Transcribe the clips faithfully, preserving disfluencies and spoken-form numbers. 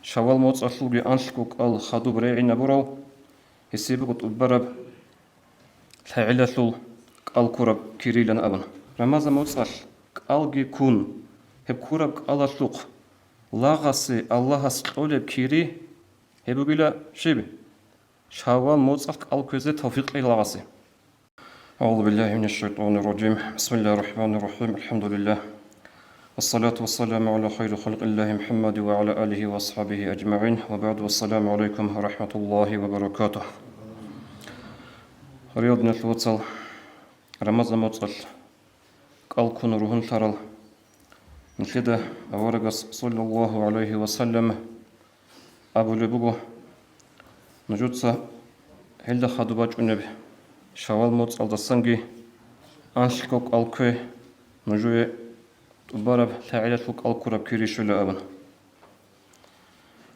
Шаввал моцӀалъулги анлъго кӀал хадуб регӀинабурав, гьесие буго тӀубараб лъагӀелалъул кӀал ккураб кирилан абун. Рамазан моцӀалъ кӀалги ккун, гьеб ккураб кӀалалъухъ лагъасе Аллагьас кьолеб кири гьеб бугила щиб? Шаввал моцӀалъ кӀал кквезе тавфикъ кьей лагъасе. أعوذ بالله من الشيطان الرجيم. بسم الله الرحمن الرحيم. الحمد لله. والصلاة والسلام على خير خلق الله محمد وعلى آله وأصحابه أجمعين. وبعد. والسلام عليكم ورحمة الله وبركاته. Гьариялдинал вацал, Рамазан моцӀалъ кӀал ккун ругьунлъарал нилъеда аварагас, саллаллагьу гӀалайгьи ва саллам, абулеб буго: «Нужеца гьелда хадуб бачӀунеб Шаввал моцӀалдасанги анлъго кӀал ккве, нужее тӀубараб лъагӀелалъул кӀал ккураб кири щвела», – абун.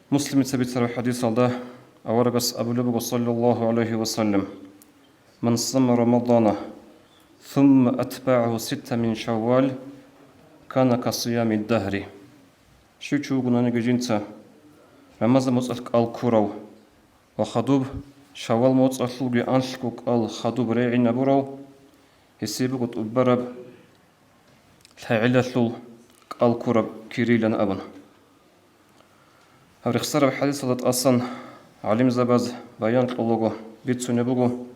Муслимица бицараб хӀадисалда аварагас абулеб буго, саллаллагьу гӀалайгьи ва саллам: «Ман сама Рамадана, сумма атбагӀагьу ситта мин Шаввал, кана касиями дагьри». Щив чи вугонаниги жинца Рамазан моцӀалъ кӀал ккурав ва хадуб Шаввал моцӀалъулги анлъго кӀал хадуб регӀинабурав, гьесие буго тӀубараб лъагӀелалъул кӀал ккураб кирилан абун. Гьаб рехсараб хӀадисалда тӀасан гӀалимзабаз баян кьолаго бицунеб буго,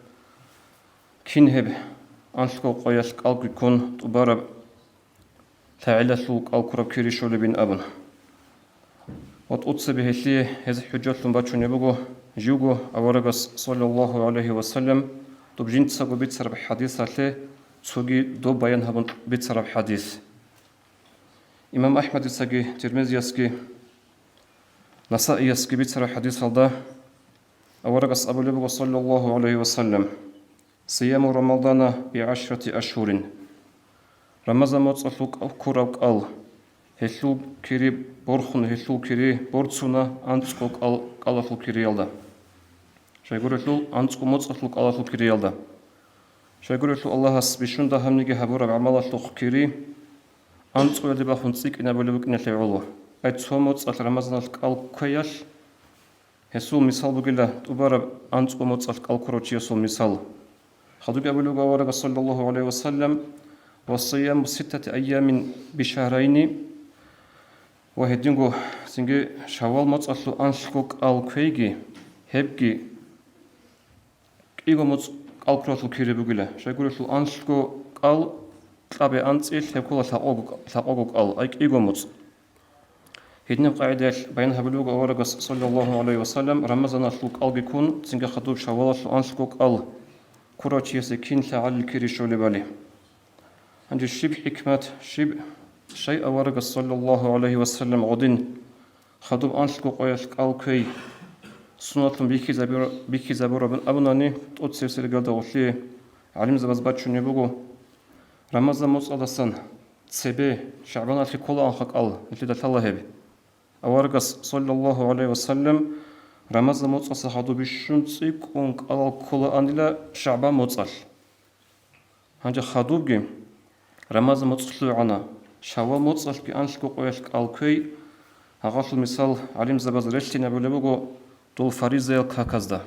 кин гьеб анлъго къоялъ кӀалги ккун тӀубараб лъагӀелалъул кӀал ккураб кири щолебин абун. Ва тӀоцебе гьелъие гьез хӀужалъун бачунеб буго, живго аварагас, саллаллагьу гӀалайгьи ва саллам, доб жинцаго бицараб хӀадисалъе цоги доб баян гьабун бицараб хӀадис. Имам АхӀмадицаги, Тирмизиясги, Насаиясги бицараб хӀадисалда аварагас абулеб буго, саллаллагьу гӀалайгьи ва саллам: «Сияму Рамадана би гӀашрати ашгьурин». Рамазан моцӀалъул кӀал ккураб кӀал, гьелъул кири борхун, гьелъул кири борцуна анцӀго кӀал-, кӀалалъул кириялда. Щайгурелъул анцӀго моцӀалъул кӀалалъул кириялда. Щайгурелъул Аллагьас бищун дагьабниги гьабураб гӀамалалъухъ кири анцӀгоялде бахун цӀикӀкӀинабулеб букӀиналъе гӀоло. Ай цо моцӀалъ Рамазаналъ кӀал кквеялъ, гьесул мисал бугила тӀубараб анцӀго моцӀалъ кӀал ккурав чиясул мисал. Хадубги абулеб буго аварагас, саллаллагьу гӀалайгьи ва саллам: «Ва сияму ситтати айямин бишагьрайни». Ва гьединго цинги Шаввал моцӀалъул анлъго кӀал кквейги, гьебги кӀиго моцӀ кӀал ккуралъул кири бугила. Щайгурелъул анлъго кӀал кьабе анцӀила, гьеб ккола лъакъого, лъакъого кӀал, ай кӀиго моцӀ. Гьединаб къагӀидаялъ баян гьабулеб буго аварагас, саллаллагьу гӀалайгьи ва саллам, Рамазаналъул кӀалги ккун, цинги хадуб Шаввалалъул анлъго кӀал ккурав чиясе кин лъагӀалил кири щолебали. Гьанже щиб хӀикмат, щиб, щай аварагас, саллаллагьу гӀалайгьи ва саллам, гъодин хадуб анлъго къоялъ кӀал кквей суннатлъун бихьизабур-, бихьизабурабун абунани, тӀоцебесеб иргалда гъолъие гӀалимзабаз бачунеб буго, Рамазан моцӀалдасан цебе ШагӀбаналъе кколаанха кӀал, нилъеда лъала гьеб. Аварагас, саллаллагьу гӀалайгьи ва саллам, Рамазан моцӀалъа хадуб бищун цӀикӀкӀун кӀалал кколаанила ШагӀбан моцӀалъ. Гьанже хадубги Рамазан моцӀ лъугӀана, Шаввал моцӀалъги анлъго къоялъ кӀал кквей, гьагъалъул мисал гӀалимзабаз релълъинабулеб буго дол фаризаял каказда,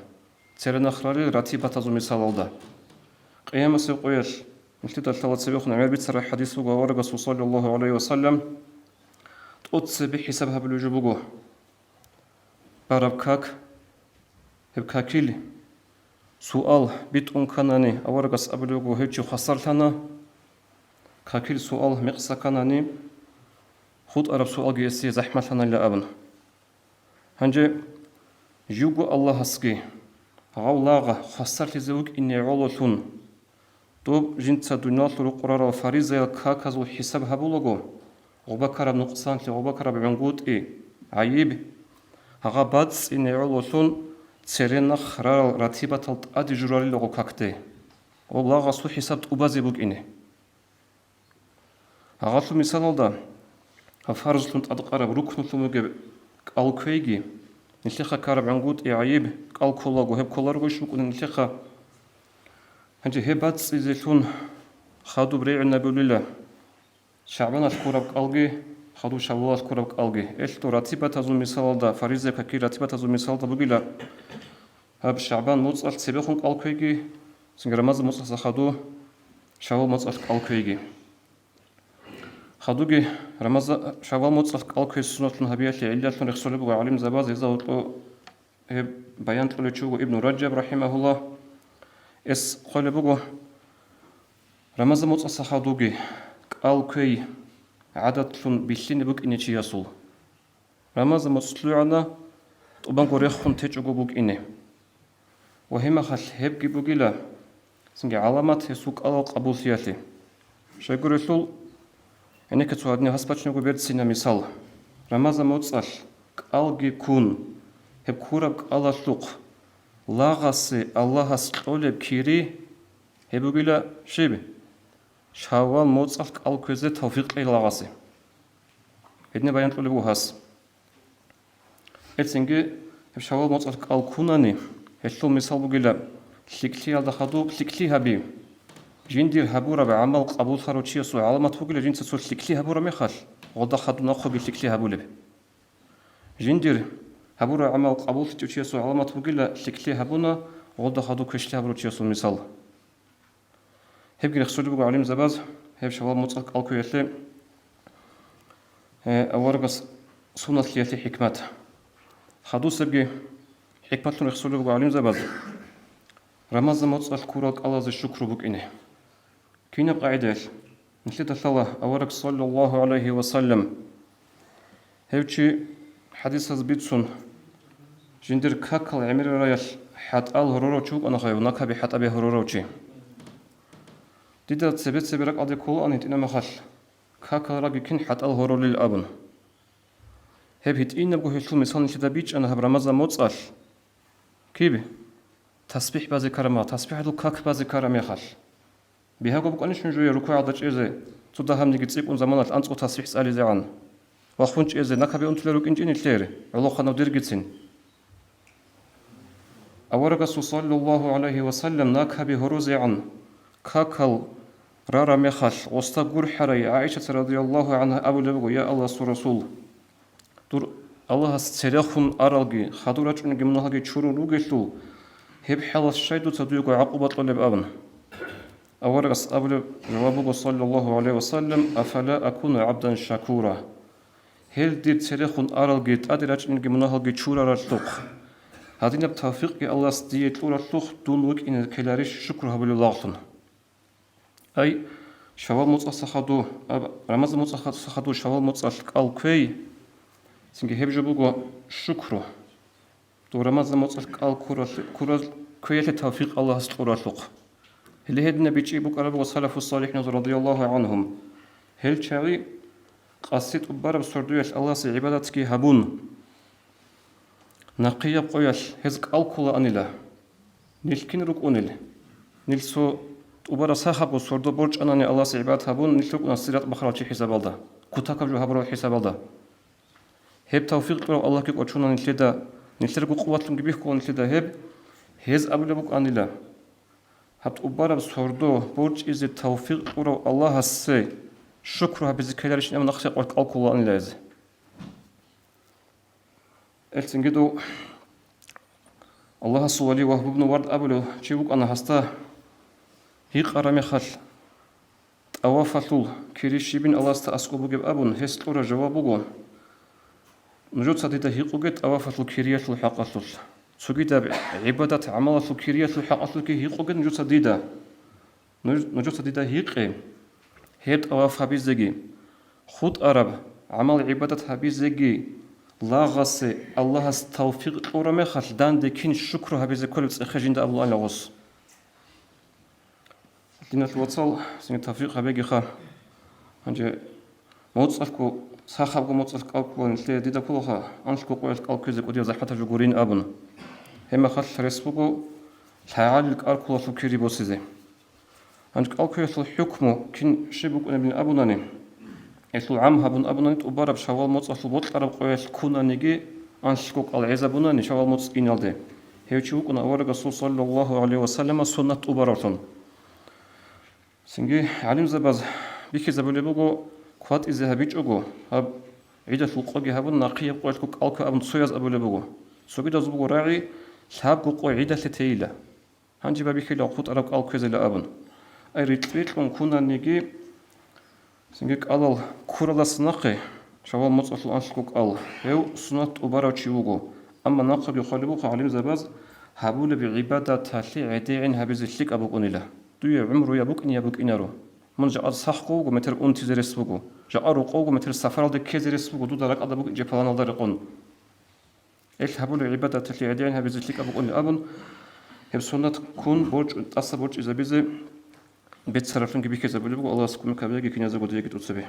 церенахъ рарел ратибатазул мисалалда. Къиямасеб къоялъ нилъеда лъала цебехун гӀемер бицараб хӀадис буго аварагасул, саллаллагьу гӀалайгьи ва саллам, тӀоцебе хӀисаб гьабулеб жо буго. Бараб как, гьеб какил суал битӀун кканани, аварагас абулеб буго, гьев чи хвасарлъана, какил суал мекъса кканани, хутӀараб суалги гьесие захӀмалъанайилан абун. Гьанже живго Аллагьасги гьав лагъ хвасарлъизе вукӀине гӀололъун, доб жинца дуниялалъул рукъ рарал фаризаял каказул хӀисаб гьабулаго, гъоба ккараб нукъсанлъи, гъоба ккараб гӀунгутӀи, гӀайиб, гьагъа бацӀцӀине гӀололъун церенахъ рарал ратибатал тӀаде журарилаго какде, гъоб лагъасул хӀисаб тӀубазе букӀине. Гьагъалъул мисалалда, гьаб фарзлъун тӀадкъараб рукнулъун бугеб кӀал кквейги, нилъехъа ккараб гӀунгутӀи, гӀайиб, кӀал кколаго, гьеб кколарогойищ букӀунеб нилъехъа? Гьанже гьеб бацӀцӀизелъун хадуб регӀинабулила ШагӀбаналъ ккураб кӀалги, хадуб шаввалалъ ккураб кӀалги. Элъул ратибатазул мисалалда, фаризаяб какил ратибатазул мисалалда бугила, гьаб шагӀбан муцӀалъ цебехун кӀал кквейги, цинги рамазан муцӀалъа хадуб шаввал муцӀалъ кӀал кквейги. Хадуги рамаза-, шаввал муцӀалъ кӀал кквей суннатлъун гьабиялъе гӀиллалъун рехсолеб буго гӀалимзабаз, гьезда гьоркьо гьеб баян кьолев чи вуго Ибну Ражаб, рахӀимагьуллагь. Эс хъвалеб буго, рамазан муцӀалъа хадуги кӀал кквей гӀадатлъун бихьине букӀине чиясул. Рамазан муцӀ лъугӀана, тӀубанго рехун течӀого букӀине. Ва гьеб мехалъ гьебги бугила, цинги гӀаламат гьесул кӀалал къабуллъиялъе. Щайгурелъул, гьенекке цо гьадинаб гьас бачунеб буго берцинаб мисал. Рамазан муцӀалъ кӀалги ккун, гьеб ккураб кӀалалъухъ лагъасе Аллагьас кьолеб кири гьеб бугила щиб? Шаввал муцӀалъ кӀал кквезе тавфикъ кьейила лагъасе. Гьединаб баян кьолеб буго гьас. Гьецинги гьеб шаввал муцӀалъ кӀал ккунани, гьелъул мисал бугила, лъикӀлъиялда хадуб лъикӀлъи гьаби. Жиндир гьабураб гӀамал къабуллъарав чиясул гӀаламат бугила, жинца цо лъикӀлъи гьабураб мехалъ, гъолда хадуб нахъеги лъикӀлъи гьабулеб. Жиндир гьабураб гӀамал къабуллъичӀев чиясул гӀаламат бугила, лъикӀлъи гьабуна, гъолда хадуб квешлъи гьабурав чиясул мисал. Гьебги рехсолеб буго гӀалимзабаз гьеб шаввал муцӀалъ кӀал кквеялъе, э, аварагас суннатлъиялъе хӀикмат. Хадусебги хӀикматлъун рехсолеб буго гӀалимзабаз рамазан муцӀалъ ккурал кӀалазе шукру букӀине. Кинаб къагӀидаялъ? Нилъеда лъала авараг, саллаллагьу гӀалайгьи ва саллам, гьев чи хӀадисаз бицун, жиндир какал гӀемерараб хӀатӀал гьорорав чи вукӀана гьев, накаби хӀатӀаби гьорорав чи. Дида цебе-цебе ракӀалде кколаан гьитӀинаб мехалъ, какал рагги кин хӀатӀал гьоролел абун. Гьеб гьитӀинабго гьелъул мисал нилъеда бичӀчӀана гьаб рамазан муцӀалъ. Киб? ТасбихӀ базе ккараб мехалъ, тасбихӀалъул как базе ккараб мехалъ. Бигьаго букӀанищ нужее рукугӀалда чӀезе, цо дагьабниги цӀикӀкӀун заманалъ анцӀго тасбихӀ цӀализегӀан? Ва хун чӀезе, накаби унтулел рукӀинчӀин нилъер, гӀолохъанав диргицин. Аварагасул, саллаллагьу гӀалайгьи ва саллам, накаби гьорозегӀан какал рараб мехалъ, гъосда гурхӀарай ГӀаишат, радияллагьу гӀангьа, абулеб буго: «Я Аллагьасул Расул, дур Аллагьас церехун аралги, хадур рачӀунелги мунагьалги чурун ругелъул, гьеб хӀалалъ щай дуца дуего гӀакъуба кьолеб?» абун. Аварагас абулеб жаваб буго, саллаллагьу гӀалайгьи ва саллам: «Афала акуну гӀабдан шакура?» Гьел дир церехун аралги, тӀаде рачӀунелги мунагьалги чураралъухъ, гьадинаб тавфикъги Аллагьас дие кьуралъухъ, дун вукӀине ккеларищ шукру гьабулев лагълъун? Ай, шаввал муцӀалъа хадув, аб-, рамазан муцӀалъа хадув шаввал муцӀалъ кӀал кквей, цинги гьеб жо буго шукру. Дов рамазан муцӀалъ кӀал ккуралъ-, ккурал-, кквеялъе тавфикъ Аллагьас кьуралъухъ. Гьеле гьединаб бичӀчӀи букӀараб буго салафу-салихӀиназул, радияллагьу гӀангьум. Гьел чагӀи къаси тӀубараб сордоялъ Аллагьасе гӀибадатги гьабун, нахъеяб къоялъ гьез кӀал кколаанила. Нилъ кин рукӀунел? Нилъ цо тӀубараб сахабго сордо борчӀанани Аллагьасе гӀибадат гьабун, нилъ рукӀуна сират бахарал чи хӀисабалда, кутакаб жо гьабурал хӀисабалда. Гьеб тавфикъ кьурав Аллагьги кӀочуна нилъеда, нилъерго къуватлъунги бихьула нилъеда гьеб. Гьез абулеб букӀанила, гьаб тӀубараб сордо борчӀизе тавфикъ кьурав Аллагьасе шукру гьабизе ккеларищ абун нахъе къваркӀал кколаанила гьез. Элцинги дов Аллагьасул вали Вагьб ибн Вард абулев чи вукӀана, гьасда гьикъараб мехалъ, тӀавафалъул кири щибин Аллагьасда аскӀоб бугеб абун, гьес кьураб жаваб буго: «Нужеца дида гьикъуге тӀавафалъул кириялъул хӀакъалъулъ. Цогидаб гӀибадат-гӀамалалъул кириялъул хӀакъалъулъги гьикъуге нужеца дида. Нуж-, нужеца дида гьикъе, гьеб тӀаваф гьабизеги, хутӀараб гӀамал-гӀибадат гьабизеги лагъасе Аллагьас тавфикъ кьураб мехалъ, данде кин шукру гьабизе кколеб цӀехе жинда абулаанила гъос». Диналъул вацал, цинги тавфикъ гьабегиха. Гьанже моцӀалъго, сахабго моцӀалъ кӀал ккола нилъее, дида кколаха анлъго къоялъ кӀал кквезе кӀудияб захӀматаб жо гурин абун. Гьеб мехалъ рес буго лъагӀалил кӀал кколалъул кири босизе. Гьанже кӀал кквеялъул хӀукму кин щиб букӀунебин абунани, гьелъул гӀам гьабун абунани, тӀубараб шаввал моцӀалъул бокьараб къоялъ ккунаниги, анлъго кӀал гӀезабунани шаввал моцӀ иналде, гьев чи вукӀуна аварагасул, саллаллагьу гӀалайгьи ва саллама, суннат тӀубаравлъун. Цинги гӀалимзабаз бихьизабулеб буго, хватӀизе гьабичӀого, гьаб гӀидалъул къоги гьабун, нахъе гьеб къоялъго кӀал ккве абун цояз абулеб буго. Цогидаз буго рагӀи лъабго къо гӀидалъе тейила. Гьанже байбихьила хутӀараб кӀал кквезила абун. Ай рикь-рикьун ккунаниги, цинги кӀалал ккуралдаса нахъе, Шаввал моцӀалъул анлъго кӀал, гьев сунат тӀубарав чи вуго. Амма нахъеги хъвалеб буго гӀалимзабаз, гьабулеб гӀибадаталъе гӀедегӀин гьабизе лъикӀаб букӀунила. Дуе гӀумруяб букӀинияб букӀинаро. Мун жакъа сахго вуго, метер унтизе рес буго. Жакъа рокъов вуго, метер сапаралде ккезе рес буго, дуда ракӀалда букӀинчӀеб паланалда рекъон. Гьелъ гьабулеб гӀибадаталъе гӀедегӀин гьабизе лъикӀаб букӀунила абун, гьеб сунат ккун борчӀ-, тӀаса борчӀизабизе бицараблъунги бихьизабулеб буго. Аллагьас кумек гьабеги киназего диеги тӀоцебе.